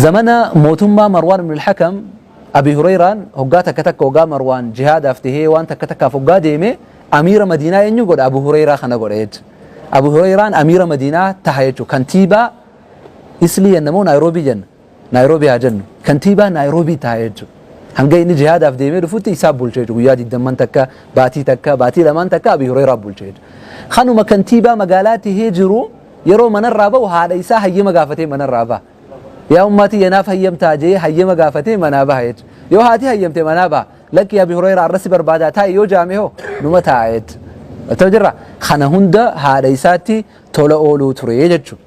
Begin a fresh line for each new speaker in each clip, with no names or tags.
Zamana mootummaa Marwaan ibn al-Hakam Abi Hurayraan hoggaa takka takka hoggaa Marwaan jihaadaaf tahee waan takka takkaaf hoggaa deeme amiira Madiinaa eenyu godha? Abu Hurayraa kana godha jechuudha. Abu Hurayraan amiira Madiinaa taha jechuudha. Kantiibaa Islii jenna moo Naayiroobii jenna? Naayiroobii haa jennu. Kantiibaa Naayiroobii taha jechuudha. Hanga inni jihaadaaf deemee dhufutti isaa bulcha jechuudha. Guyyaa digdamman takka, baatii takka, baatii lamaan takka Abi Hurayraa bulcha jechuudha. Kanuma kantiibaa magaalaa tahee jiru yeroo manarraa bahu haadha isaa hayyama gaafatee manarraa baha. Yaa ummaa tiyya naaf hayyamtaa jee hayyama gaafatee manaa baha jechuudha. Yoo haati hayyamte manaa baha. Lakki Abi Hurayraa arra si barbaadaa taa'i yoo jaame hoo numa taa'a jechuudha. Ta'u jirra. Kana hunda haadha isaatti tola ooluu ture jechuudha.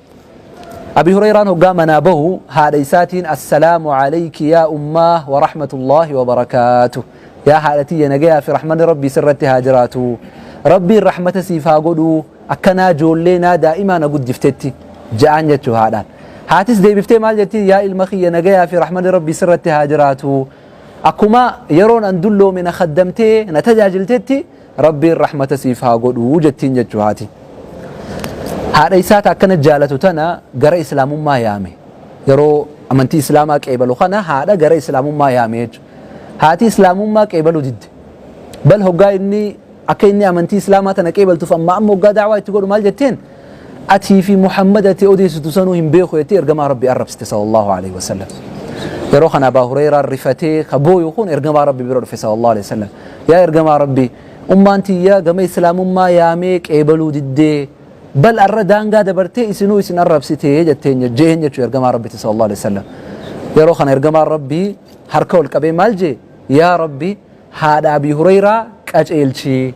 Abi Hurayraan hoggaa manaa bahu haadha isaatiin assalaamu alayki yaa ummaa wa rahmatullaahi wa barakaatuh. Yaa haadha tiyya nagayaa fi rahmanni Rabbii sirratti haa jiraatu. Rabbiin rahmata siif haa godhu. Akkanaa joollee naa daa'imaa na guddiftetti ja'aan jechuu haadhaan. Haatis deebiftee maal jettiin yaa ilma kiyya nagayaa fi rahmanni Rabbii sirratti haa jiraatu. Akkuma yeroon an dulloome na khaddamtee na tajaajiltetti Rabbiin rahmata siif haa godhu jettiin jechuu haati. Haadha isaa ta akkana jaalatu tana gara islaamummaa yaame. Yeroo amantii islaamaa qeebalu kana haadha gara islaamummaa yaame jechuudha. Haati islaamummaa qeebaluu didde. Bal hoggaa inni Akka inni amantii Islaamaa tana qeebaltuuf ammaa amma hoggaa da'waa itti godhu maal jetteen? Atii fi Muhammad ati odeessitu sanuu hin beeku jettee ergamaa Rabbii arrabsite sallallahu alaihi wasallam. Yeroo kana Abaa Hureyraan rifatee ka booyu kun ergamaa Rabbii bira dhufe sallallahu alaihi wasallam. Yaa ergamaa Rabbii ummaan tiyya gama Islaamummaa yaamee qeebaluu diddee bal arra daangaa dabartee isinuu isin arrabsitee jetteen jeen jechuu ergamaa Rabbiiti sallallahu alaihi wasallam. Yeroo kana ergamaan Rabbii harka ol qabee maal jee? Yaa Rabbi haadha Abii Hureyraa qaceelchi,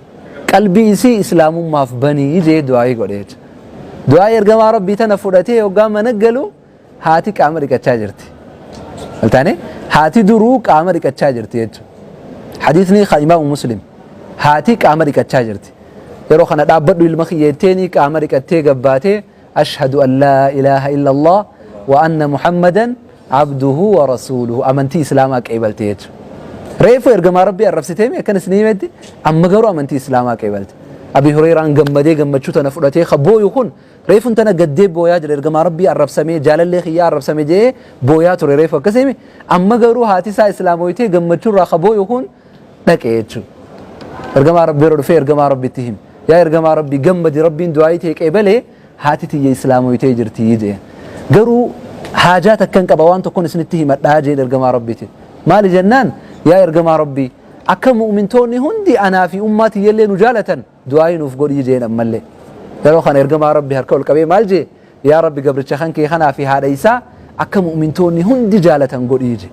qalbii isii islaamummaaf bani jee du'aa'ii godhe jechuudha. Du'aa'ii ergamaa Rabbii tana fudhatee hoggaa mana galu haati qaama dhiqachaa jirti. Maltaane haati duruu qaama dhiqachaa jirti jechuudha. Hadiisni kan Imaamu Muslim haati qaama dhiqachaa jirti. Yeroo kana dhaabbadhu ilma kiyya jetteeni qaama dhiqattee gabbaatee ashhadu an laa ilaaha illallah wa anna muhammadan abduhu wa rasuuluhu amantii islaamaa qeebalte jechuudha. Reefu ergamaa Rabbii arrabsitee mi akkan isin himetti amma garuu amantii islaamaa qeebalte. Abi Hureyraan gammadee gammachuu tana fudhatee ka booyu kun reefun tana gaddee booyaa jira ergamaa Rabbii arrabsamee jaalallee kiyyaa arrabsame jee booyaa ture reefu akkasii mi amma garuu haati isaa islaamoytee gammachuu irraa ka booyu kun dhaqe jechuudha. Ergamaa Rabbii yeroo dhufee ergamaa Rabbitti hime. Yaa ergamaa Rabbii gammadi Rabbiin du'aayii tee qeebalee haati tiyya islaamoytee jirti jeen. Garuu haajaa takkan qaba waan tokkon isinitti himadhaa jeen ergamaa Rabbiitiin. Maali jennaan yaa ergamaa Rabbii akka mu'mintoonni hundi anaa fi ummaa tiyyallee nu jaalatan du'aayii nuuf godhii jeen ammallee. Yeroo kana ergamaa Rabbi harka ol qabee maal jee yaa Rabbi gabricha kan kee kanaa fi haadha isaa akka mu'mintoonni hundi jaalatan godhii jee.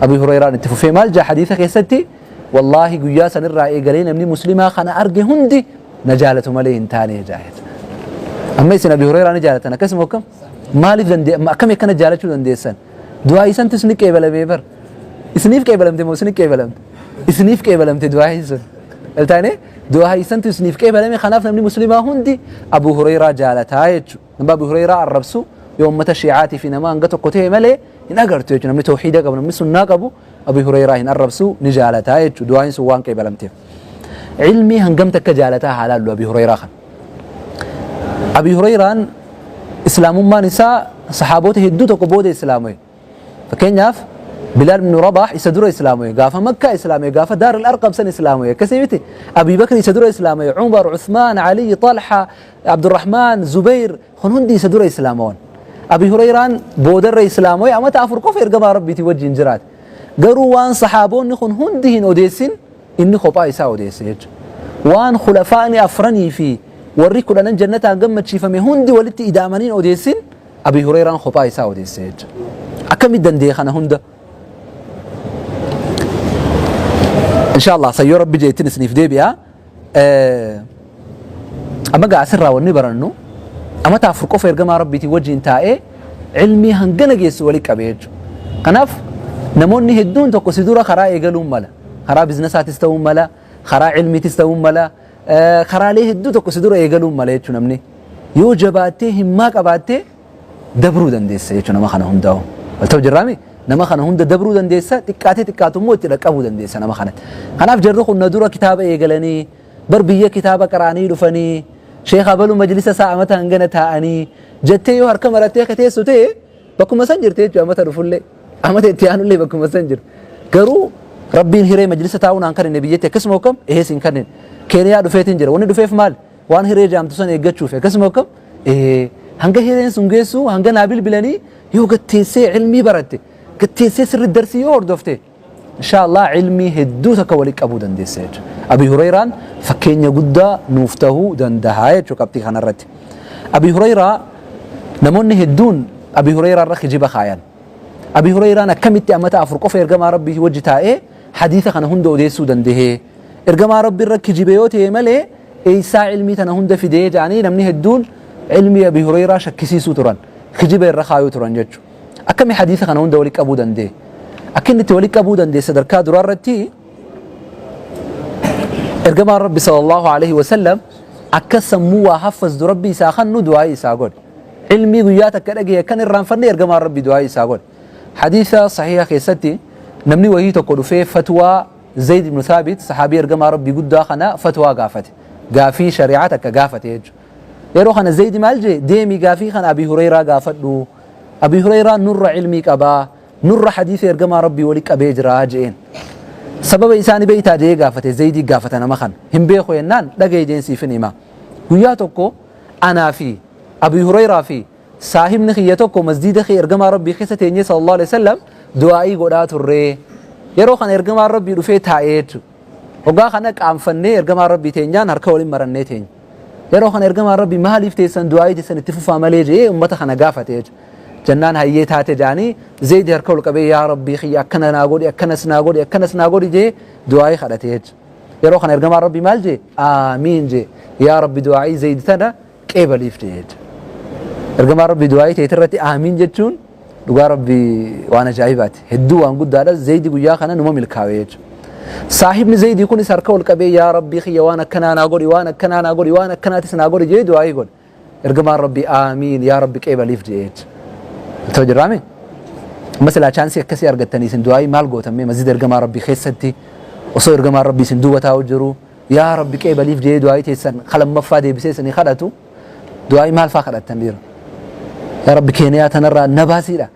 Abii Hureyraan itti fufee maal jaa hadiisa keessatti wallaahi guyyaa sanirraa eegalee namni muslimaa kana arge hundi na jaalatu malee hin taane jaa. Amma isin Abi Hureyraa ni jaalatan akkasuma akkam? Maaliif dandee akkami akkana jaalachuu dandeessan? Du'aa isantu isin qeebalamee bar. Isiniif qeebalamte moo isin qeebalamte? Isiniif qeebalamte du'aa sun. Iltaane du'aa isantu isiniif qeebalame kanaaf namni muslimaa hundi Abu Hureyraa jaalataa jechuudha. Nama Abu Hureyraa arrabsu yoo ummata shi'aatii fi nama hanga tokko ta'e malee hin agartu jechuudha. Namni tawhiida qabu namni sunnaa qabu Abu Hureyraa hin arrabsu ni jaalataa jechuudha. Du'aan sun waan qeebalamteef. Ilmii hangam takka jaalataa haa laallu Abi Hureyraa kan. Abi Hureyraan islaamummaan isaa sahaabota hedduu tokko booda islaamoye. Fakkeenyaaf Bilaal ibn Rabaah isa dura islaamoye. Gaafa Makkaa islaamoye. Gaafa Daar al-Arqam san islaamoye. Akkasii miti. Abi Bakri isa dura islaamoye. Umar, Uthmaan, Ali, Talha, Abdurrahmaan, Zubayr kun hundi isa dura islaamowan. Abi Hureyraan boodarra islaamoye amata 4 qofa ergamaa Rabbiitii wajjin jiraate. Garuu waan sahaaboonni kun hundi hin odeessin inni kophaa isaa odeesse jechuudha. Waan khulafaa'ni afranii fi warri kudhanan jannataan gammachiifame hundi walitti ida'amanii hin odeessin Abi Hureyraan kophaa isaa odeesse jechuudha. Akkamitti danda'e kana hunda? Inshallah sayyoo Rabbi jeettin isiniif deebi'a. Amma gaa asirraa wanni barannu amata 4 qofa ergamaa Rabbiitiin wajjin taa'ee ilmii hangana geessu wali qabe jechuudha. Kanaaf namoonni hedduun tokko si dura karaa eegaluun mala. Karaa biizinasaatis ta'uu mala, karaa ilmiitis ta'uu mala, karaalee hedduu tokko si dura eegaluun mala jechuudha namni. Yoo jabaattee himmaa qabaattee dabruu dandeessa jechuudha nama kana hundaa'u. Wal ta'u jirraami? Nama kana hunda dabruu dandeessa, xiqqaatee xiqqaatu immoo itti dhaqqabuu dandeessa nama kanatti. Kanaaf jarri kun na dura kitaaba eegalanii, bar biyya kitaaba qara'anii dhufanii, sheekh abalu majlisa isaa amata hangana taa'anii, jettee yoo harka marattee akka teessu ta'e Bakkuma san jirti jechuudha amata dhufullee. Amata itti aanullee bakkuma san jirti. Garuu Rabbiin hiree majlisa taa'uu naan kennine biyyatti akkasuma akkam ehees hin kennine. Keeniyaa dhufeetiin jira. Wanni dhufeef maali? Waan hiree jaamtu san eeggachuuf akkasuma akkam hanga hireen sun geessu hanga naa bilbilanii yoo gatteessee ilmii baratte gatteessee sirri darsii yoo hordofte insha Allah ilmii hedduu takka walitti qabuu dandeessa jechuudha. Abi Hurayraan fakkeenya guddaa nuuf tahuu danda'a jechuudha qabxii kanarratti. Abi Hurayraa namoonni hedduun Abi Hurayraa irra kijiba kaayan. Abi Hurayraan akkamitti amata 4 qofa ergamaa Rabbii wajji taa'ee hadiisa kana hunda odeessuu dandahee? Ergamaa Rabbi irra kijibe yoo ta'e malee eessaa ilmii tana hunda fidee jedhanii namni hedduun ilmii Abi Hurayraa shakkisiisuu turan. Kijiba irra kaayuu turan jechuudha. Akkami hadiisa kana hunda walitti qabuu danda'e? Akka inni itti walitti qabuu danda'e sadarkaa duraa irratti ergamaan Rabbi sallallahu alaihi wasallam akka sammuu waa haffazdu Rabbi isaa kannu du'aa isaa godhe. Ilmii guyyaa takka dhagaye akkan irraanfanne ergamaan Rabbi du'aa isaa godhe. Hadiisa sahiha keessatti namni wahii tokko dhufee fatwaa Zayd ibn Thaabit sahaabii ergamaa Rabbii guddaa kana fatwaa gaafate. Gaafii shari'aa takka gaafate jechuudha. Yeroo kana Zayd maal jee deemi gaafii kana Abii Hureyraa gaafadhu. Abii Hureyraa nurra ilmii qabaa nurra hadiisa ergamaa Rabbii wali qabee jira je'een. Sababa isaa ni beeytaa je'ee gaafate Zaydii gaafata nama kana. Hin beeku jennaan dhaga'i jeen siifin hima. Guyyaa tokko anaa fi Abii Hureyraa fi Saahibni kiyya tokko masjiida kee ergamaa Rabbii keessa teenyee sallallahu alaihi wasallam du'aa'ii godhaa turre. Yeroo kana ergamaan Rabbii dhufee taa'ee jechuudha. Hoggaa kana qaanfannee ergamaan Rabbii teenyaan harka waliin marannee teenya. Yeroo kana ergamaan Rabbii maaliif teessan du'aa'ii teessan itti fufaa malee jedhee ummata kana gaafate jechuudha. Jennaan hayyee taate jedhanii Zaydi harka ol qabee yaa Rabbii kiyya akkana naa godhi akkanas naa godhi akkanas naa godhi jedhee du'aa'ii kadhate jechuudha. Yeroo kana ergamaan Rabbii maal jedhe? Aamiin jedhe. Yaa Rabbi du'aa'ii Zaydi tana qeebaliif jedhe jechuudha. Ergamaan Rabbii du'aa'ii teeti irratti aamiin jechuun dhugaa Rabbii waan ajaa'ibaati. Hedduu waan guddaadha. Zaydi guyyaa kana numa milkaa'e jechuudha. Saahibni Zaydii kunis harka ol qabee yaa Rabbii kiyya waan akkanaa naa godhi waan akkanaa naa godhi waan akkanaatis naa godhi jedhee du'aa'ii godhe. Ergamaan Rabbii aamiin yaa Rabbi qeebaliif jedhe jechuudha. Ta'u jirraame? Amma silaa chaansii akkasii argattanii isin du'aa'ii maal gootan mee masjida ergamaa Rabbii keessatti osoo ergamaan Rabbii isin duuba taa'u jiru Yaa Rabbi qeebaliif je'ee du'aa'ii teessan ka lammaffaa deebisee isinii kadhatu du'aa'ii maal faa kadhattan dhiira? Yaa Rabbi Keeniyaa tanarraa na baasiidha.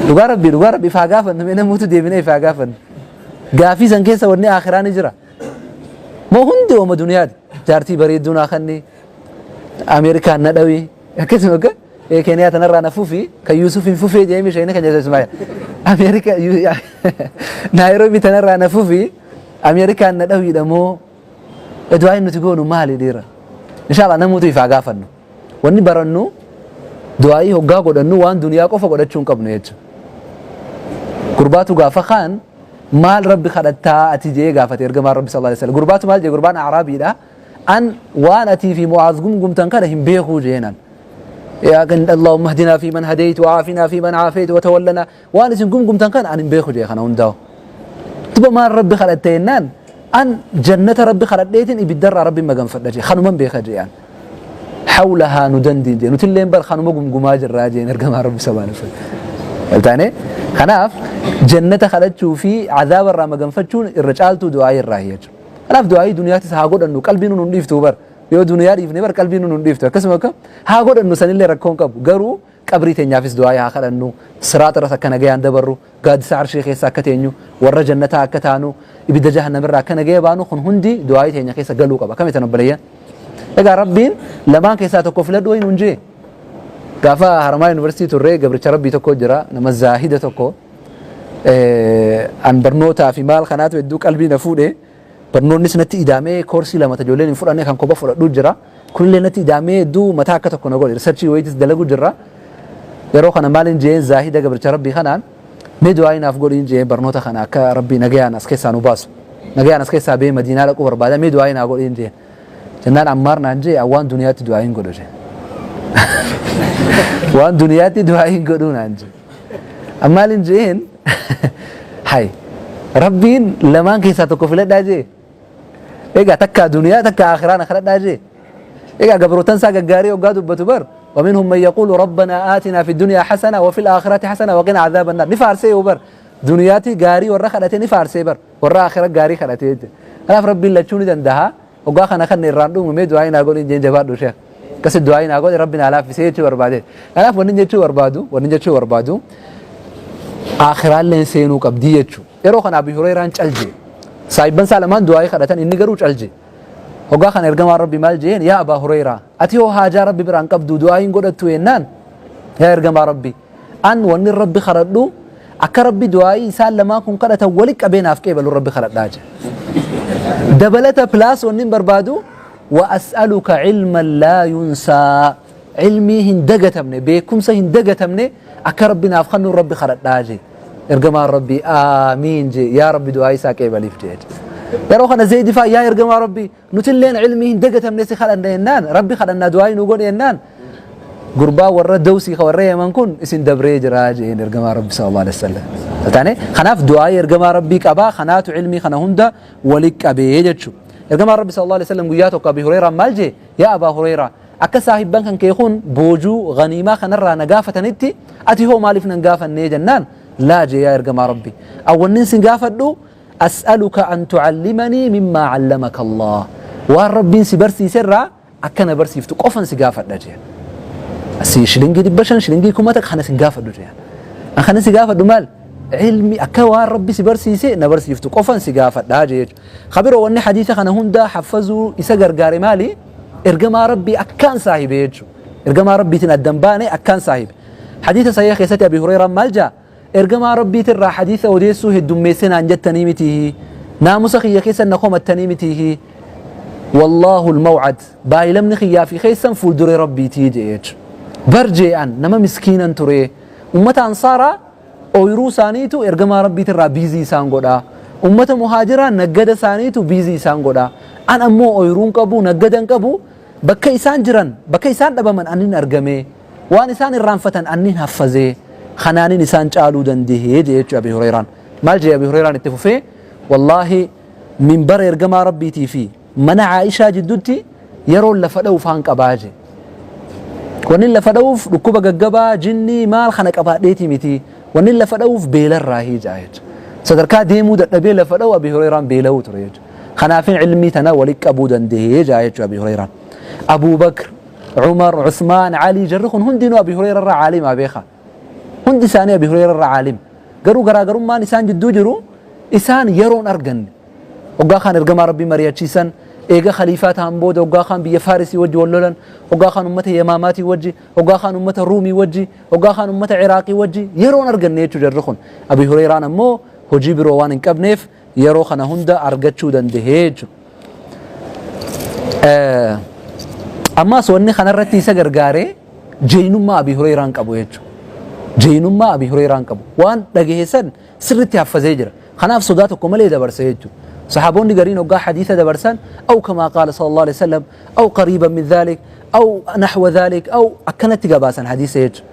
Dhugaa Rabbi dhugaa Rabbi ifaa gaafannu mee namoota deebinee ifaa gaafannu. Gaafii san keessa wanni akhiraa ni jira. Moo hundi ooma duniyaati. Jaartii bareedduu naa kanni Ameerikaan na dhawi akkasuma akka Keeniyaa tanarraa na fufi kan Yuusuf hin fufee jedhee misheen kan jedhu Ismaa'eel. Ameerika Naayiroobii tanarraa na fufi Ameerikaan na dhawiidha moo du'aayin nuti goonu maali dhiira. Inshallah namuutu ifaa gaafannu. Wanni barannu du'aayii hoggaa godhannu waan duniyaa qofa godhachuu hin qabnu jechuudha. Gurbaatu gaafa kaan maal rabbi kadhattaa ati jedhee gaafate ergamaan rabbi sallallahu alaihi wasallam. Gurbaatu maal jedhe gurbaan Araabiidha. An waan atii fi Mu'aaz gumgumtan kana hin beekuu jeenan. Yaa kan Allahumma hdinaa fi man hadayt wa aafinaa fi man aafayt wa tawallanaa waan isin gumgumtan kana an hin beeku jee kana hundaa'u. Duba maal rabbi kadhatte jennaan an jannata rabbi kadhadheetiin ibiddarraa rabbi maganfadha jee kanuman beeka jee an. Hawlahaa nu dandiin jee nutilleen bar kanuma gumgumaa jirraa jeen ergamaa rabbi sallallahu alaihi wasallam. Waltaane kanaaf jannata kadhachuu fi azaaba irraa maganfachuun irra caaltuu du'aa irraa jechuudha. Kanaaf du'aa'ii duniyaatis haa godhannu qalbiin nu hin dhiiftu bar. Yoo duniyaa dhiifne bar qalbiin nu hin dhiiftu. Akkasuma akka haa godhannu sanillee rakkoon qabu. Garuu qabrii teenyaafis du'aa'ii haa kadhannu. Siraaxa irras akka nagayaan dabarru. Gaaddisa arshii keessa akka teenyu. Warra jannataa akka taanu. Ibidda jahannamirraa akka nagaya baanu kun hundi du'aa'ii teenya keessa galuu qaba. Akkamitti obboleeyyan? Egaa Rabbiin lamaan keessaa tokko filadhu wayi nuun jee. Gaafa Haramaa Yuunivarsiitii turre gabricha Rabbii tokko jira nama zaahida tokko. An barnootaa fi maal kanaatu hedduu qalbii na fuudhe. Barnoonnis natti idaamee koorsii lama ijoolleen hin fudhanne kan kopha fudhadhu jira. Kunillee natti idaamee hedduu mataa akka tokko na godhe. Riisarchii wayiitis dalagu jirra. Yeroo kana maalin jeen zaahida gabricha Rabbii kanaan mee du'aa naaf godhiin jeen barnoota kana akka Rabbii nagayaan as keessaa nu baasu. Nagayaan as keessaa bee Madiinaa dhaquu barbaada mee du'aa naa godhiin jeen. Jennaan Ammaar naan jee waan duniyaatti du'aa hin godhu jee. Waan duniyaatti du'aa hin godhuu naan jee. Maalin jeen hay Rabbiin lamaan keessaa tokko filadhaa jee. Egaa takkaa duniyaa takkaa akhiraa na kadhadhaa jee. Egaa gabrootan isaa gaggaarii hoggaa dubbatu bar ومنهم من يقول ربنا آتنا في الدنيا حسنة وفي الآخرة حسنة وقنا عذاب النار نفارسي بر دنياتي غاري ورا خدته نفارسي بر ورا آخرة غاري خدته kanaaf Rabbiin lachuu ni dandaha hoggaa kana kan irraan dhumu mee du'aa naa godhin jeen jabaadhu sheekh. Akkasi du'aa'ii naa godhe, Rabbi naa laaffisee jechuu barbaade. Kanaaf wanni jechuu barbaadu aakhiraalleen seenuu qabdii jechuu. Yeroo kana Abi Hureeraan cal jee. Saahibban isaa lamaan du'aa'ii kadhatan, inni garuu cal jee. Hoggaa kana ergamaan Rabbi maal jeen? "Yaa Abaa Hureeraa, ati hoo haajaa Rabbi biraan qabdu, du'aa'iin godhattu?" jennaan, "Yaa ergamaa Rabbi, an wanni Rabbi kadhadhu akka Rabbi du'aa'ii isaan lamaan kun kadhatan wali qabee naaf qeebalu Rabbi kadhadhaa," jedhe. Dabalata plus wanni hin barbaadu, "وأسألك علما لا ينسى", ilmii hin dagatamne, beekumsa hin dagatamne akka Rabbi naaf kennu Rabbi kadhadhaa jee. Ergamaan Rabbi "Aamiin" jee, yaa Rabbi du'aa isaa qeebaliif jee. Yeroo kana Zeedi faa, "Yaa ergamaa Rabbi, nutilleen ilmii hin dagatamne si kadhanna jennaan, Rabbi kadhannaa, du'aa nu godhe," jennaan, "Gurbaa warra Dawsii ka warra Yeman kun isin dabree jira," jeen ergamaa Rabbi صلى الله عليه وسلم. Taane kanaaf du'aa ergamaa Rabbii qabaa, kanaatu ilmii kana hunda wali qabee jechuudha. Ergamaa Rabbi صلى الله عليه وسلم guyyaa tokko Abi Hureeraan maal jee? "Yaa Abaa Hureeraa, akka saahibban kan kee kun boojuu ganiimaa kanarraa na gaafatanitti ati hoo maaliif nan gaafannee?" jennaan, "Laa," jee, "yaa ergamaa Rabbi, awwannin sin gaafadhu أسألك أن تعلمني مما علمك الله, waan Rabbiin si barsiiserraa akka na barsiiftu qofan si gaafadha," jeen. Asii shilingii 500, shilingii 1000 kana sin gaafadhu jeen. Kana si gaafadhu maal? Ilmi akka waan Rabbi si barsiise na barsiiftu qofan si gaafadha jee. Khabiroo, wanni hadiisa kana hunda haffazuu isa gargaare maali? Ergamaa Rabbii akkaan saahibe jechuudha. Ergamaa Rabbiitiin addan baane, akkaan saahibe. Hadiisa sahiha keessatti Abi Hurayraan maal jaa? "Ergamaa Rabbiitirraa hadiisa odeessuu heddummeessee naan jettanii miti. Naamusa kiyya keessa na komattanii miti. والله الموعد, baay'ilamni kiyyaa fi keessan fuulduree Rabbiitii," jee jechuudha. Bar jee'an nama miskiinan ture. Ummata Ansaaraa ooyiruu isaaniitu ergamaa Rabbiitirraa busy isaan godha. Ummata Muhaajiraa naggada isaaniitu busy isaan godha. An ammoo ooyiruun qabu, naggadan qabu, bakka isaan jiran, bakka isaan dhabaman annin argame, waan isaan irraanfatan annin haffazee, kanaanin isaan caaluu dandahee jee jechuudha Abi Hurayraan. Maal jee Abi Hurayraan itti fufee? "Wallaahi, minbara ergamaa Rabbiitii fi mana Aishaa jidduutti yeroo lafa dha'uuf haan qabaa," jee. "Wanni lafa dha'uuf dhukkuba gaggabaa, jinnii maal kana qabaadheeti miti. Wanni lafa dha'uuf beelarraa hiijaa jechuudha. Sadarkaa deemuu dadhabee lafa dha'u Abi Hurayraan beela'uu ture jechuudha. Kanaafin ilmii tana walitti qabuu danda'ee jaa jechuudha Abi Hurayraan. Abuu Bakr, Umar, Usmaan, Ali, jarri kun hundinuu Abi Hurayraa irraa caalimaa beeka. Hundi isaanii Abi Hurayraa irraa caalim. Garuu garaagarummaan isaan jidduu jiru isaan yeroon arganne. Hoggaa kaan ergamaa Rabbii mari'achiisan, eega khaliifaa ta'an booda, hoggaa kaan biyya Faarisii wajji wal lolan, hoggaa kaan ummata Yamaamaatii wajji, hoggaa kaan ummata Ruumii wajji, hoggaa kaan ummata Ciraaqii wajji yeroon arganne jechuudha jarri kun. Abi Hurayraan ammoo hojii biroo waan hin qabneef yeroo kana hunda argachuu dandahee jechuudha. Ammaas wanni kanarratti isa gargaaree jeenummaa Abi Hurayraan qabu jechuudha. Jeenummaa Abi Hurayraan qabu. Waan dhagaheessan sirritti haffazee jira. Kanaaf sodaa tokko malee dabarse jechuudha. Saxaaboonni gariin hoggaa hadiisa dabarsan "أو كما قال صلى الله عليه وسلم" أو قريبا من ذلك أو نحو ذلك أو akkanatti gabaasan hadiisa jechuudha.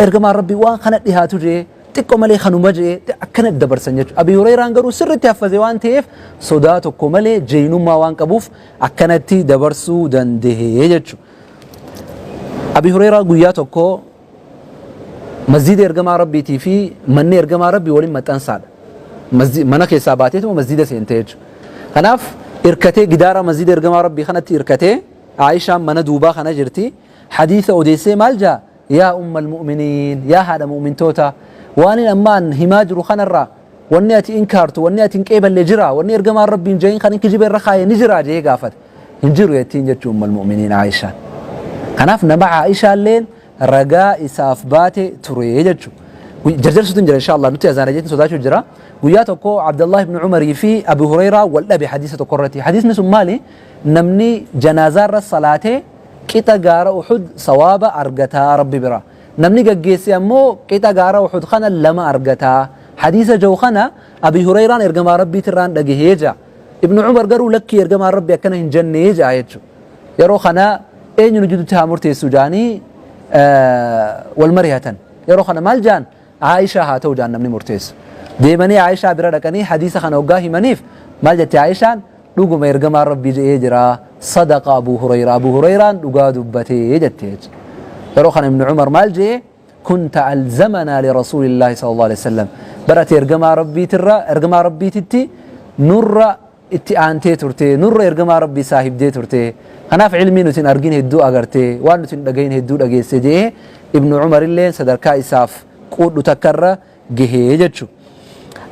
Ergamaan Rabbii waan kana dhihaatu jee, xiqqoo malee kanuma jee, akkanatti dabarsan jechuudha. Abi Hurayraan garuu sirritti haffaze waan ta'eef sodaa tokko malee jeenummaa waan qabuuf akkanatti dabarsuu dandahee jechuudha. Abi Hurayraa guyyaa tokko masjida ergamaa Rabbiitii fi manni ergamaa Rabbii waliin maxxansaadha. Mana keessaa baateetuma masjida seente jechuudha. Kanaaf hirkatee gidaara masjida ergamaa Rabbii kanatti hirkatee, Aayishaan mana duubaa kana jirti. Hadiisa odeessee maal jaa? "Yaa umma almu'miniin, yaa haadha mu'mintoota, waan inni ammaan himaa jiru kanarraa wanni ati inkaartu, wanni ati hin qeeballe jira? Wanni ergamaan Rabbiin jahin kan kijiba irra kaaye ni jira?" jee gaafate. "Hin jiru," jettiin jechuun umma almu'miniin Aayishaan. Kanaaf nama Aayishaalleen ragaa isaaf baate ture jechuudha. Jarjarsuutu jira, inshallah nuti azaana jechuun sodaachuu jira. Guyyaa tokko Abdullah ibn Umarii fi Abu Hurayraa wal dhabe hadiisa tokko irratti. Hadiisni sun maali? Namni janaazaarra salaatee qixa gaara Uhud sawaaba argataa Rabbi bira. Namni gaggeesse ammoo qixa gaara Uhud kana lama argataa. Hadiisa jahu kana Abi Hurayraan ergamaa Rabbiitirraan dhagahee jira. Ibn Umar garuu lakkii, ergamaan Rabbi akkana hin jennee jira jechuudha. Yeroo kana eenyu nu jidduutti haa murteessu jaanii wal mari'atan. Yeroo kana maal jaan? Aayishaa haa ta'u jaan namni murteessu. Deemanii Aayishaa bira dhaqanii hadiisa kana hoggaa himaniif maal jette Aayishaan? "Dhuguma ergamaan Rabbii jedhee jira. صدق أبو هريرة, Abu Hurayraan dhugaa dubbatee," jette jechuudha. Yeroo kana Ibn Umar maal jee? "كنت ألزمنا لرسول الله صلى الله عليه وسلم, barate ergamaa Rabbiitirra, ergamaa Rabbiititti nurra itti aantee turte, nurra ergamaa Rabbii saahibdee turte. Kanaaf ilmii nuti hin argin hedduu agarte, waan nuti hin dhagahin hedduu dhageesse jee Ibnu Umar illeen sadarkaa isaaf quudhu takkarra gahee jechu.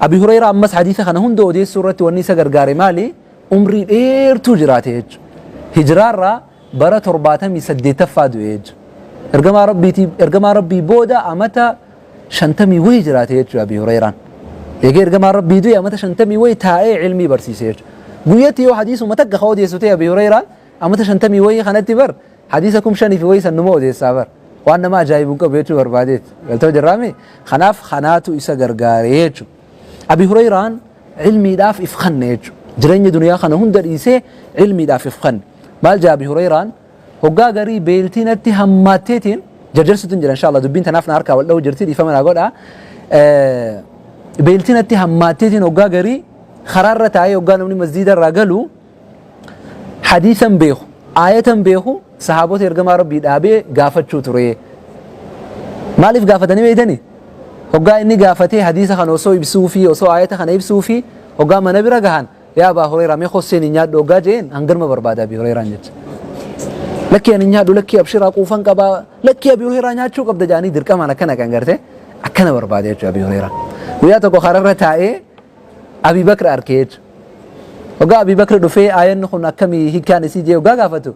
Abi Hureyraa ammas hadiisa kana hunda odeessuu irratti wanni isa gargaare maali? Umrii dheertuu jiraate jechu. Hijraarraa bara 78ffaa du'e jechu. Ergamaa Rabbiitii ergamaa Rabbii booda amata 50 wayii jiraate jechuudha Abi Hureyraan. Eegee ergamaan Rabbii du'e amata 50 wayii taa'ee ilmii barsiise jechuudha. Guyyatti yoo hadiisuma takka ka odeessu ta'e Abi Hureyraan amata 50 wayii kanatti bar hadiisa 5000 fi wayii san numa odeessaa bar. Waan nama ajaa'ibu hin qabu jechuu barbaadeet. Galtoo jirraami? Kanaaf kanaatu isa gargaaree jechuudha. Abi Hureyraan ilmiidhaaf if kanne jechuudha. Jireenya duniyaa kana hunda dhiisee ilmiidhaaf if kanne. Maal jaa Abi Hureyraan? Hoggaa garii beeltii natti hammaatteetiin jarjarsuutu hin jira inshallah, dubbiin tanaaf na harkaa wal dha'u jirti, dhiifama naa godha. Beeltii natti hammaatteetiin hoggaa garii karaarra taa'ee hoggaa namni masjiida irraa galu hadiisan beeku, aayatan beeku, sahaabota ergamaa Rabbii dhaabee gaafachuu ture. Maaliif gaafatanii beeytanii? Hoggaa inni gaafatee hadiisa kana osoo ibsuu fi osoo aayata kana ibsuu fi hoggaa mana bira gahan, "Yaa Abaa Hureyraa, mee kosseen hin nyaadhu" hoggaa jeen, hanganuma barbaada Abi Hureyraan jecha. "Lakkii, ani hin nyaadhu, lakkii, abshiraa, quufan qabaa." "Lakkii, Abi Hureyraa, nyaachuu qabda" jedhanii dirqamaan akkana kan garte akkana barbaada jechuudha Abi Hureyraan. Guyyaa tokko kararra taa'ee Abi Bakr arkee jechuudha. Hoggaa Abi Bakr dhufee aayanni kun akkamii hiikkaan isii jee hoggaa gaafatu,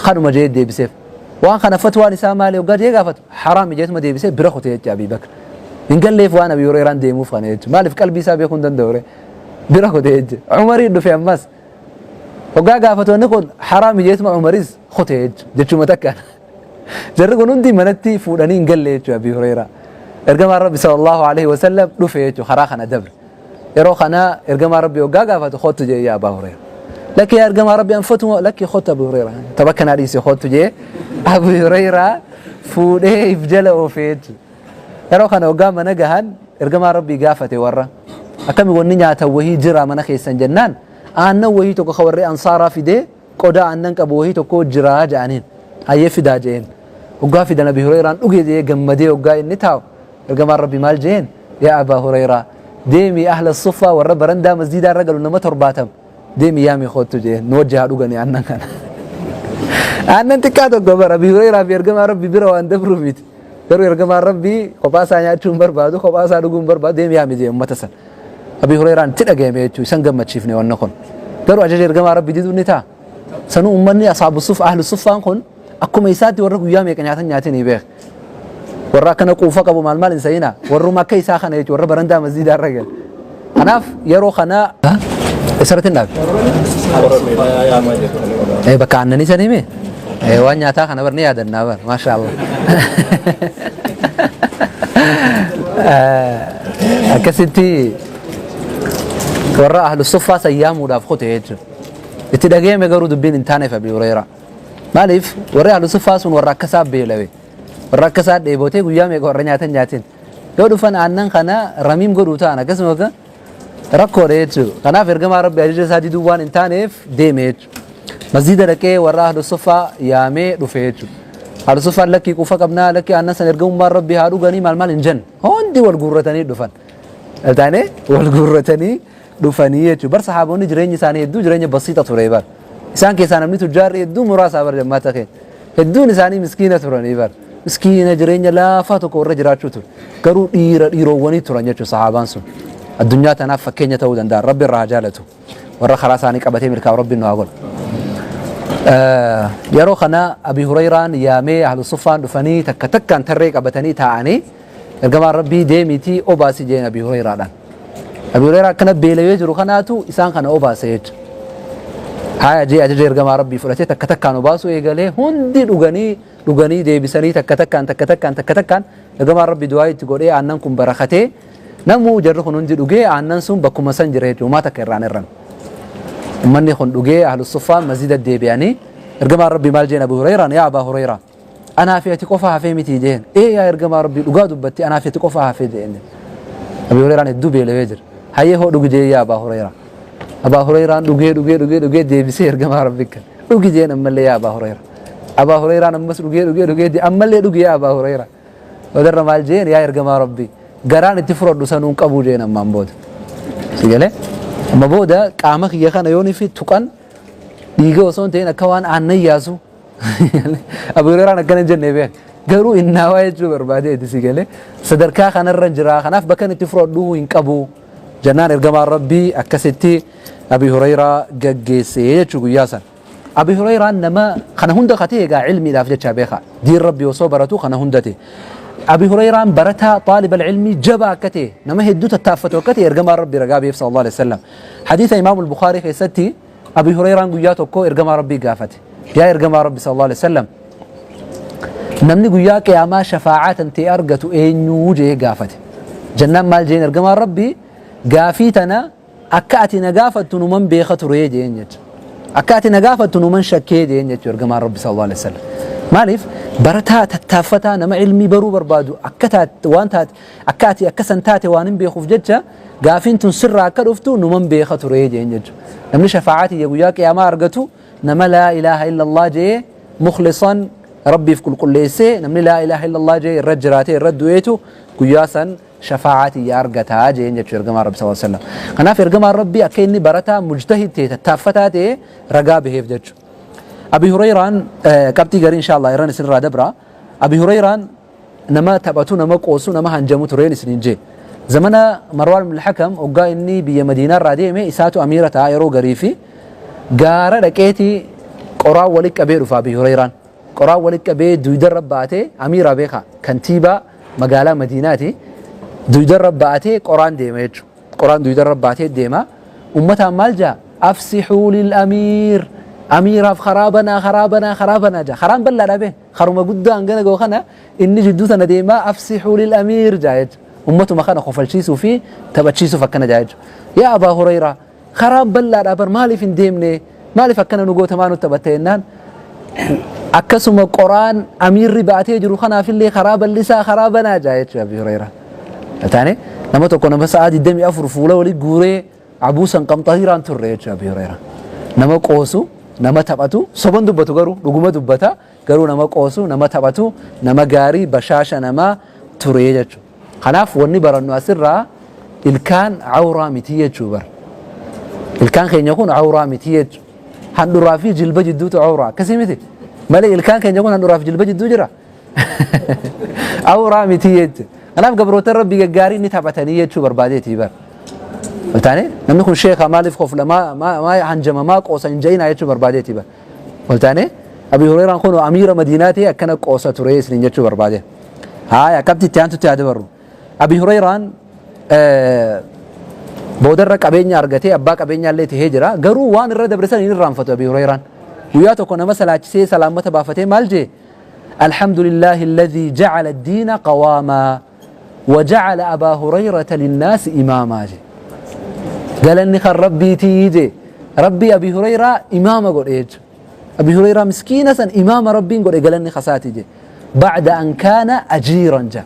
kanuma jee deebiseef. Waan kana fatwaan isaa maali hoggaa jee gaafatu, haraami jeetuma deebisee bira kutee jechuudha Abi Bakr. Hin galleef waan Abi Hureyraan deemuuf kana jechuudha. Maaliif qalbii isaa beekuu hin danda'u ree? Bira kutee jechuudha. Umarii dhufe ammas. Hoggaa gaafatu wanni kun haraami jeetuma Umaris kutee jechuudha. Jechuma takkaan. Jarri kun hundi manatti fuudhanii hin galle jechuudha Abi Hureyraa. Ergamaan Rabbi sallallahu alaihi wasallam dhufe jechuudha, karaa kana dabre. Yeroo kana ergamaa Rabbi hoggaa gaafatu, "Kottu" jee, "Yaa Abaa Hureyraa." "Lakki, yaa ergamaa Rabbi, anfatu." "Lakki, kottu Abu Hureyraa. Tapha kanaa dhiise, kottu" jee Abu Hureyraa fuudhee if jala oofee jechuudha. Yeroo kana hoggaa mana gahan ergamaa Rabbii gaafate warra. Akkami, wanni nyaatan wahii jira mana keessan jennaan, aannan wahii tokko ka warri ansaaraa fidee qodaa aannan qabu wahii tokko jira jedhaniin. "Hayyee, fidaa" jeen. Hoggaa fidan Abi Hureyraan dhuge jee gammadee hoggaa inni taa'u, ergamaan Rabbi maal jeen? "Yaa Abaa Hureyraa, deemii ahla suffaa, warra barandaa masjiidaa irra galu, nama 70 deemii yaamii kottu" jeen, "Nu wajji haa dhuganii aannan kana." Aannan xiqqaa tokko bara Abi Hureyraa fi ergamaa Rabbi bira waan dabruu miti. Garuu ergamaan Rabbii kophaa isaa nyaachuu hin barbaadu, kophaa isaa dhuguu hin barbaadu, "Deemii yaami" jee ummata san. Abi Hureyraan itti dhagahame jechuudha, isan gammachiifne wanna kun. Garuu ajaja ergamaa Rabbi diduu ni ta'a. Sanuu ummanni asaabu suf ahlu suffaan kun akkuma isaatti warra guyyaa meeqa nyaatan nyaatin beek. Warra akkana quufa qabu maal maal hin sayina. Warruma akka isaa kana jechuudha, warra barandaa masjiidaa irra gale. Kanaaf yeroo kana isarratti hin dhaabe. Bakka aannanii san hime waan nyaataa kana bar ni yaadannaa bar, maasha Allah. Akkasitti warra ahlu suffaa san yaamuudhaaf kute jechuudha. Itti dhagahame, garuu dubbiin hin taaneef Abi Hureyraa. Maaliif? Warri ahlu suffaa sun warra akkasaa beelawe. Warra akkasaa dheebotee guyyaa meeqa warra nyaatan nyaatin. Yoo dhufan aannan kana ramiim godhuu ta'an akkasuma rakkoodha jechuudha. Kanaaf ergamaa Rabbi ajaja isaa diduu waan hin taaneef deeme jechuudha. Masjiida dhaqee warra ahlu suffaa yaamee dhufe jechuudha. Ahlu suffaan "Lakkii, quufa qabnaa, lakkii, aannan san ergamummaan Rabbi haa dhuganii" maal maal hin jenne. Hundi wal guurratanii dhufan. Taane wal guurratanii dhufanii jechuudha. Bar sahaabonni jireenyi isaanii hedduu jireenya basiixa ture bar. Isaan keessaa namni tujjaarri hedduu muraasa bar jammaata keenya. Hedduun isaanii miskiina turanii bar. Miskiina, jireenya laafaa tokko warra jiraachuu ture. Garuu dhiira dhiiroowwanii turan jechuudha sahaabaan sun. Addunyaa tanaaf fakkeenya ta'uu danda'an. Rabbi irraa haa jaalatu. Warra karaa isaanii qabatee milkaa'u Rabbi nu haa godhu. Yeroo kana Abi Hureyraan yaamee ahlu suffaan dhufanii takka takkaan tarree qabatanii taa'anii, ergamaan Rabbii "Deemiitii obaasi" jeen Abi Hureyraadhaan. Abi Hureyraa akkana beelawee jiru kanaatu isaan kana obaase jechuudha. Haya jee ajaja ergamaa Rabbii fudhatee takka takkaan obaasuu eegalee, hundi dhuganii dhuganii deebisanii, takka takkaan, takka takkaan, takka takkaan, ergamaan Rabbii du'aa itti godhee aannan kun barakatee, namuu jarri kun hundi dhugee, aannan sun bakkuma san jira jechuudha, homaa takka irraan irran. Ummanni kun dhugee ahlu suffaan masjida deebi'anii, ergamaan Rabbii maal jeen Abu Hureyraan? "Yaa Abaa Hureyraa, anaa fi ati qofa hafee miti?" jeen. "Ee, yaa ergamaa Rabbii, dhugaa dubbatti, anaa fi ati qofa hafee" jeen. Abu Hureyraan hedduu beelawee jira. "Hayyee, hoo dhugi" jee, "yaa Abaa Hureyraa." Abaa Hureyraan dhugee dhugee dhugee dhugee deebisee ergamaa Rabbii kan "Dhugi" jeen ammallee, "yaa Abaa Hureyraa." Abaa Hureyraan ammas dhugee dhugee dhugee, "Ammallee dhugi, yaa Abaa Hureyraa." Boodarra maal jeen? "Yaa ergamaa Rabbii, garaan itti fudhadhu sanuun qabu" jeen ammaan booda. Si galee? Amma booda qaama kiyya kana yoon fi tuqan dhiiga osoo hin ta'in akka waan aannan yaasu. Abu Hurayraan akkana hin jenne beek. Garuu innaawaa jechuu barbaadeeti si galee sadarkaa kanarra jira kanaaf bakka inni itti fudhadhu hin qabu. Jennaan ergamaan Rabbii akkasitti Abi Hurayraa gaggeesse jechuu guyyaa san. Abi Hurayraan nama kana hunda katee egaa ilmiidhaaf jecha beeka. Diin Rabbii osoo baratu kana hunda ta'e. Abi Hurayraan barataa xaalibal ilmii jabaa akka ta'e nama hedduu tattaaffatu akka ta'e ergamaan Rabbii ragaa beef sallallahu alaihi wasallam. Hadiisa Imaamul Bukhaarii keessatti Abi Hurayraan guyyaa tokko ergamaa Rabbii gaafate. Yaa ergamaa Rabbi sallallahu alaihi wasallam, namni guyyaa qiyaamaa shafaa'aa tan ta'e argatu eenyuu jee gaafate. Jennaan maal jeen ergamaan Rabbii? Gaafii tana akka ati na gaafattu numan beeka ture jeen jecha. Akka ati na gaafattu numan shakkee jeen jecha ergamaan Rabbi sallallahu alaihi wasallam. Maaliif barataa tattaaffataa nama ilmii baruu barbaadu akka taate waan taate akka ati akka san taate waan hin beekuuf jecha gaafiin tun sirraa akka dhuftu numan beeka ture jeen jecha. Namni shafaa'aa tiyya guyyaa qiyaamaa argatu nama laa ilaaha illallah jee mukhlisan Rabbiif qulqulleessee namni laa ilaaha illallah jee irra jiraatee irra du'eetu guyyaa san shafaa'aa tiyya argataa jeen jechuu ergamaan Rabbi sallallahu alaihi wasallam. Kanaaf ergamaan Rabbii akka inni barataa mujtahid ta'e tattaaffataa ta'e ragaa baheef jechuudha. Abi Hurayraan qabxii garii inshallah irran isinirraa dabra. Abi Hurayraan nama taphatu, nama qoosu, nama hanjamu tureen isiniin jee. Zamana Marwaan ibn al-Hakam hoggaa inni biyya Madiinaa irraa deeme isaatu amiira ta'a yeroo garii fi gaara dhaqeeti qoraan walitti qabee dhufa Abi Hurayraan. Qoraan walitti qabee duydarra baatee amiira beeka kantiibaa magaalaa Madiinaati. Duydarra baatee qoraan deema jechuudha. Qoraan duydarra baatee deema. Ummataan maal jaa? Afsixuu lil amiir. Amiiraaf karaa banaa, karaa banaa, karaa banaa jaa. Karaan bal'aadha bee. Karuma guddaa hangana ga'u kana inni jidduu tana deemaa afsixuu lil amiir jaa jechuudha. Ummatuma kana kofalchiisuu fi taphachiisuuf akkana jaa jechuudha. Yaa Abaa Hurayraa, karaan bal'aadha bar, maaliif hin deemne? Maaliif akkana nu goota, maa nutti taphatte jennaan, akkasuma qoraan amiirri baatee jiru kanaafillee karaa bal'isaa, karaa banaa jaa jechuudha Abii Hurayraa. Taane nama tokko nama sa'aa 24 fuula walii guuree abuusan qamxariiraan turre jechuudha Abii Hurayraa. Nama qoosu, nama taphatu, soban dubbatu garuu dhuguma dubbata, garuu nama qoosu, nama taphatu, nama gaarii, bashaasha namaa ture jechuudha. Kanaaf wanni barannu asirraa ilkaan awraa miti jechuu bara. Ilkaan keenya kun awraa miti jechuudha. Handhuraa fi jilba jidduutu awraa akkasii miti. Malee ilkaan keenya kun handhuraa fi jilba jidduu jira. Awraa miti jechuudha. Kanaaf gabroota Rabbii gaggaarii ni taphatanii jechuu barbaadeetii bara. Waltaane namni kun sheeka maaliif kofla, maa hanjama, maa qoosa hin ja'inaa jechuu barbaadeetii bara. Waltaane Abi Hurayraan kun amiira Madiinaa ta'e akkana qoosa ture isiniin jechuu barbaade. Haaya, qabxii itti aantutti haa dabarru. Abi Hurayraan boodarra qabeenya argatee abbaa qabeenyaa illee tahee jira. Garuu waan irra dabre san hin irraanfatu Abi Hurayraan. Guyyaa tokko nama salaachisee salaammata baafatee maal jee? Alhamdulillahi alladhii ja'ala ad-diina qawaamaa wa ja'ala Abaa Hurayrata linnaasi imaamaa jee. Galanni kan Rabbiitii jee. Rabbii Abi Hurayraa imaama godhe jechuudha. Abi Hurayraa miskiina san imaama Rabbiin godhe, galanni kasaati jee. Ba'da an kaana ajiiran jaa.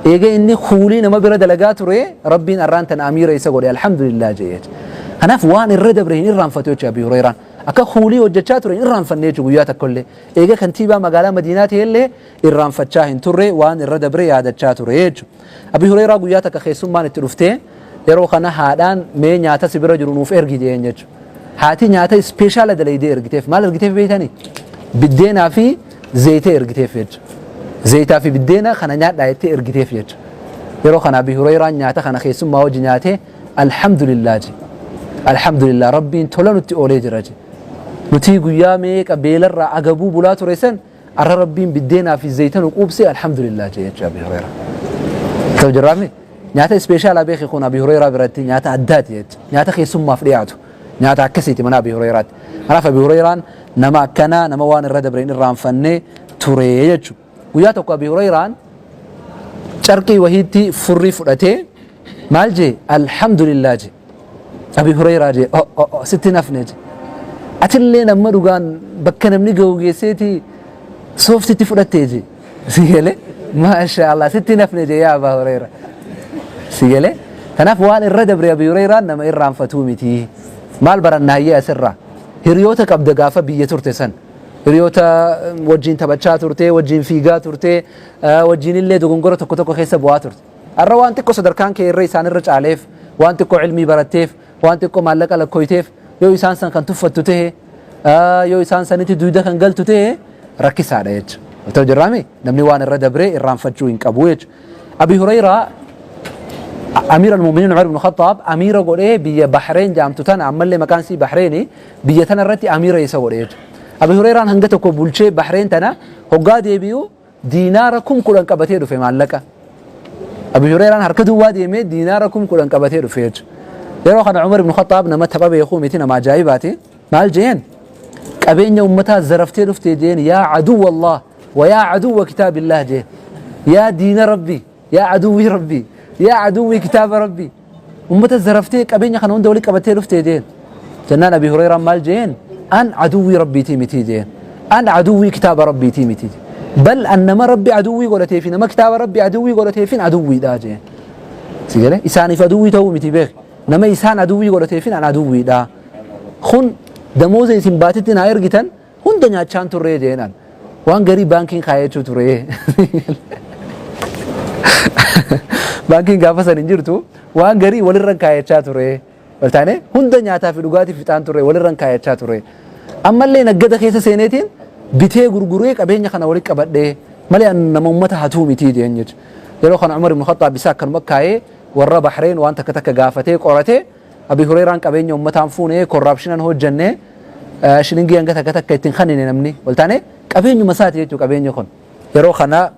Eega inni kuulii nama bira dalagaa ture Rabbiin arraan tana amiira isa godhe, alhamdulillah jee jechuudha. Kanaaf waan irra dabre hin irraanfatu jechuudha Abi Hurayraan. Akka kuulii hojjechaa ture hin irraanfanne jechuudha guyyaa tokkollee. Eega kantiibaa magaalaa Madiinaa ta'ellee irraanfachaa hin turre, waan irra dabre yaadachaa ture jechuudha. Abi Hurayraa guyyaa takka keessummaan itti dhuftee yeroo kana haadhaan mee nyaata si bira jiru nuuf ergi jeen jechuudha. Haati nyaata ispeeshaala dalaydee ergiteef. Maal ergiteef beektanii? Biddeenaa fi zayita ergiteef jechuudha. Zayitaa fi biddeena kana nyaadhaa jettee ergiteef jechuudha. Yeroo kana Abi Hurayraan nyaata kana keessummaa wajji nyaatee alhamdulillah je. Alhamdulillah, Rabbiin tola nutti oolee jira je. Nuti guyyaa meeqa beelarraa agabuu bulaa ture san arra Rabbiin biddeenaa fi zayita nu quubsee, alhamdulillah je jechuudha Abi Hurayraa. Ta'u jirraami? Nyaata ispeeshaalaa beeki kun Abi Hurayraa biratti nyaata addaati jechuudha. Nyaata keessummaaf dhiyaatu. Nyaata akkasiiti mana Abi Hurayraatti. Kanaaf Abi Hurayraan nama akkanaa, nama waan irra dabre hin irraanfanne ture jechuudha. Guyyaa tokko Abi Hurayraan carqii wahiitti furrii fudhatee maal jee? Alhamdulillah jee. Abi Hurayraa jee, oh oh oh, sitti nafne jee. Atillee nama dhugaan bakka namni ga'u geesseeti sooftitti fudhattee jee. Si galee? Maasha Allah, sitti nafne jee yaa Abaa Hurayraa. Si galee? Kanaaf waan irra dabre Abi Hurayraan nama irraanfatuu miti. Maal barannaa hayyee asirraa? Hiriyoota qabda gaafa biyya turte san. Hiriyoota wajjin taphachaa turte, wajjin fiigaa turte, wajjin illee dogongora tokko tokko keessa bu'aa turte. Har'a waan xiqqoo sadarkaan kee irra isaan irra caaleef, waan xiqqoo ilmii baratteef, Waan xiqqoo maallaqa lakkooyteef yoo isaan san kan tuffattu tahe, yoo isaan sanitti duyda kan galtu tahe rakkisaadha jechuudha. Otoo jirraami namni waan irra dabree irraanfachuu hin qabu jechuudha. Abi Hurayraa Amiir al-Mu'miniin Umar ibn Khattaab amiira godhee biyya Bahreen jaamtu tana, ammallee maqaan isii Bahreeni, biyya tana irratti amiira isa godhe jechuudha. Abi Hurayraan hanga tokko bulchee Bahreen tana hoggaa deebi'u diinaara 10,000 qabatee dhufe maallaqa. Abi Hurayraan harka duwwaa deemee diinaara 10,000 qabatee dhufe jechuudha. Yeroo kana Umar ibn Khattaab nama tapha beekuu miti, nama ajaa'ibaati. Maal jeen? Qabeenya ummataa zaraftee dhuftee jeen, yaa aduwwa Allah wa yaa aduwwa kitaabillah jeen. Yaa diina Rabbii, yaa aduwwii Rabbii, yaa aduwwii kitaaba Rabbii. Ummata zaraftee qabeenya kana hunda walitti qabattee dhuftee jeen. Jennaan Abi Hurayraan maal jeen? An aduwwii Rabbiitii miti jeen. An aduwwii kitaaba Rabbiitii miti. Bal an nama Rabbi aduwwii godhatee fi nama kitaaba Rabbi aduwwii godhateefin aduwwiidha jeen. Si galee? Isaaniif aduwwii ta'uu miti beek. Nama isaan aduwwii godhateefin an aduwwiidha. Kun damooza isin baatitti naa ergitan hunda nyaachaan turree jeenan. Waan garii baankiin kaayachuu ture. Baankiin gaafa san hin jirtu, waan garii walirran kaayachaa ture. Waltaane hunda nyaataa fi dhugaatii fixaan ture, walirran kaayachaa ture. Ammallee naggada keessa seeneetiin bitee gurguree qabeenya kana walitti qabadhee malee an nama ummata hatuu mitii jeen jechuudha. Yeroo kana Umar ibn Khattaab isaa akkanuma kaayee warra Bahreen waan takka takka gaafatee qoratee, Abi Hureeraan qabeenya ummataan fuune, corruptionan hojjenne, shilingii hanga takka takka ittiin kannine namni waltaane qabeenyuma isaati jechuudha qabeenyi kun. Yeroo kana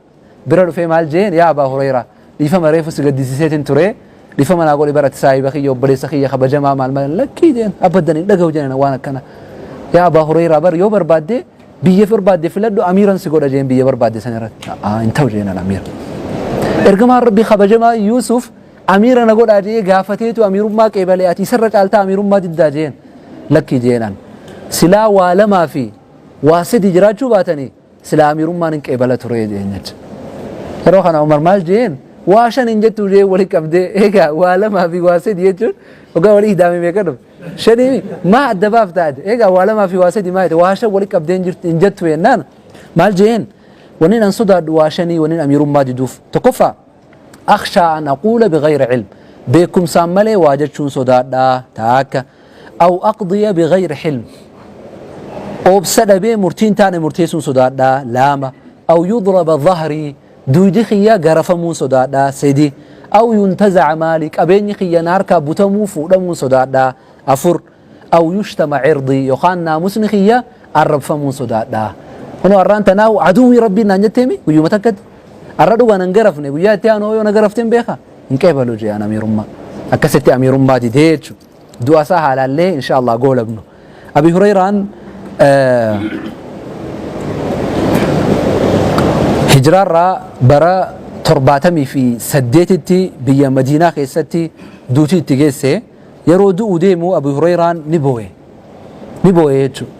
bira dhufee maal jeen? Yaa Abaa Hureeraa, dhiifama, reefu si gaddisiiseetiin ture, dhiifama naa godhi, barati saahiba kiyya, obboleessa kiyya kabajamaa. Maal maal, lakkii jeen, abaddan hin dhagahu jeen waan akkana. Yaa Abaa Hureeraa, bar yoo barbaadde biyya barbaadde filadhu, amiiran si godha jeen, biyya barbaadde san irratti. Hin ta'u jeenan amiira. Ergamaan Rabbii kabajamaa Yuusuf amiira na godhaa jee gaafateetu amiirummaa qeebalee, ati isarra caaltaa amiirummaa diddaa jeen. Lakkii jeenan, silaa waa lamaa fi waa sadi jiraachuu baatanii silaa amiirummaan hin qeebala ture jeen jecha. Yeroo kana Umar maal jeen? Waa shan hin jettuu jeen wali qabdee. Egaa waa lamaa fi waa sadi jechuun hoggaa walii hidaame meeqa dhufe? Shanii. Maa adda baaftaa ati? Egaa waa lamaa fi waa sadi maa jette? Waa shan wali qabdee hin jettu jennaan maal jeen? Wanni an sodaadhu waa shanii wanni amiirummaa diduuf. Tokkoffaa, akhshaa an aquula bighayri ilm, beekumsaan malee waa jechuun sodaadhaa taakka. Aw aqdiya bighayri hilm, obsa dhabee murtiin taane murteessuun sodaadhaa laama. Aw yudraba dhahrii, duydi kiyya garafamuun sodaadhaa sedi. Aw yuntazaca maali, qabeenyi kiyya na harkaa butamuu fuudhamuun sodaadhaa afur. Aw yushtama cirdii, yookaan naamusni kiyya arrabfamuun sodaadhaa. Kunoo arraan tanaahu aduwwii Rabbiin naan jetteemi guyyuma takkatti. Arra dhugaa nan garafne, guyyaa itti aanu yoo na garafteen beeka hin qeebalu jee an amiirummaa. Akkasitti amiirummaa didee jechuudha. Du'a isaa haalaallee insha Allah goolabnu. Abi Hurayraan hijiraarraa bara 78tti biyya Madiinaa keessatti duutii itti geesse. Yeroo du'u deemu Abi Hurayraan ni boo'e. Ni boo'e jechuudha.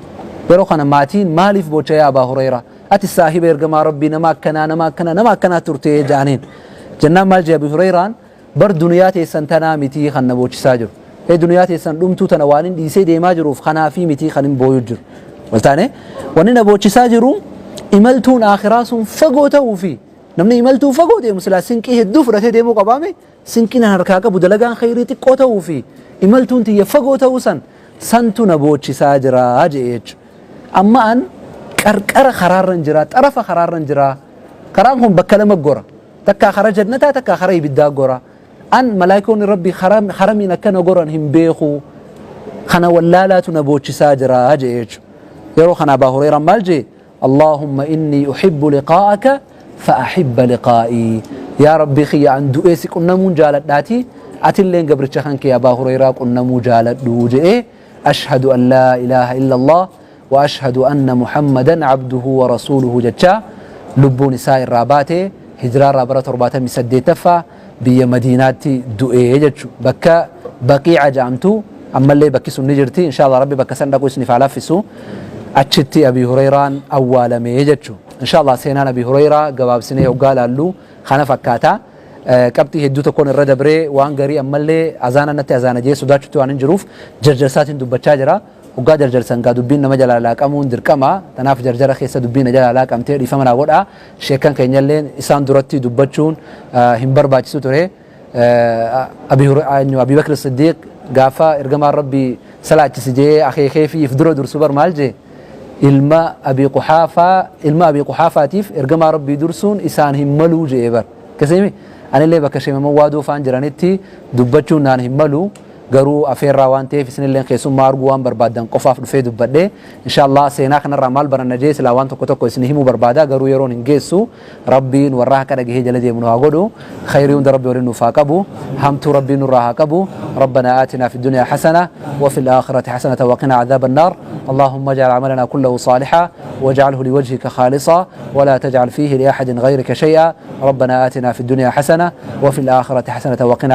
Yeroo kana maatiin maaliif boocha yaa Abaa Hurayraa? Ati saahiba ergamaa Rabbii, nama akkanaa, nama akkanaa, nama akkanaa turte jedhaniin. Jennaan maal jee Abi Hurayraan? Bar duniyaa teessan tanaa mitii kan na boochisaa jiru. Ee, duniyaa teessan dhumtuu tana waan hin dhiisee deemaa jiruuf kanaafii mitii kan hin booyu jiru. Waltaane wanni na boochisaa jiru imaltuun akhiraa sun fagoo ta'uu fi namni imaltuu fagoo deemu silaa sinqii hedduu fudhatee deemuu qabaame, sinqiin an harkaa qabu dalagaan khayrii xiqqoo ta'uu fi imaltuun tiyya fagoo ta'uu san santu na boochisaa jira jee jechuudha. Amma an qarqara karaarran jira, xarafa karaarran jira. Karaan kun bakka lama gora. Takkaa kara jannataa, takkaa kara ibiddaa gora. An malaayikoonni Rabbii haramiin akka na goran hin beeku. Kana wallaalaatu na boochisaa jira jee jechuudha. Yeroo kana Abaa Hureeraan maal jee? Allaahumma innii uhibbu liqaa'aka fa'ahibba liqaa'ii. Yaa Rabbii kiyya, an du'ee si qunnamuun jaaladhaatii atilleen gabricha kan kee Abaa Hureeraa qunnamuu jaaladhu je'ee, ashhadu an laa ilaaha illallah wa ashhadu anna Muhammadan abduhu wa rasuuluhu jechaa lubbuun isaa irraa baate. Hijiraarraa bara 78ffaa biyya Madiinaatti du'ee jechu, bakka Baqiica jedhamtu, ammallee bakki sun ni jirti. Inshallah Rabbi bakka san dhaqu isiniif haa laaffisu. Achitti Abi Hureyraan awwaalame jechu. Inshallah seenaan Abi Hureyraa gabaabsinee hoggaa laallu kana fakkaata. Qabxii hedduu tokkoon irra dabree, waan garii ammallee azaana natti azaana jee sodaachutti waan hin jiruuf jarjarsaatiin dubbachaa jira. Hoggaa jarjarsan gaa dubbiin nama jalaa laaqamuun dirqama. Tanaaf jarjara keessa dubbiin na jalaa laaqamtee dhiifama naa godhaa. Sheekkan keenyalleen isaan duratti dubbachuun hin barbaachisu ture. Abi Bakr Siddiiq Gaafa ergamaan Rabbii salaachisi jee akeekee fi if dura dursu bar maal jee? Ilma Abii Quhaafaa, ilma Abii Quhaafaatiif ergamaa Rabbii dursuun isaan hin maluu jee bar. Akkasii anillee bakka Sheemaman Waadoo faan jiranitti dubbachuun naan hin malu. Garuu afeerraa waan ta'eef, isinilleen keessummaa arguu waan barbaaddan qofaaf dhufee dubbadhe. Inshallah, seenaa kanarraa maal baranna jee silaa waan tokko tokko isin himuu barbaada, garuu yeroon hin geessu. Rabbiin warra akka dhagahee jala deemu nu haa godhu. Khayrii hunda Rabbi waliin nuuf haa qabu, hamtuu Rabbiin nurraa haa qabu. ربنا آتنا في الدنيا حسنة وفي الآخرة حسنة وقنا عذاب النار. اللهم اجعل عملنا كله صالحا واجعله لوجهك خالصا ولا تجعل فيه لأحد غيرك شيئا. ربنا آتنا في الدنيا حسنة وفي الآخرة حسنة وقنا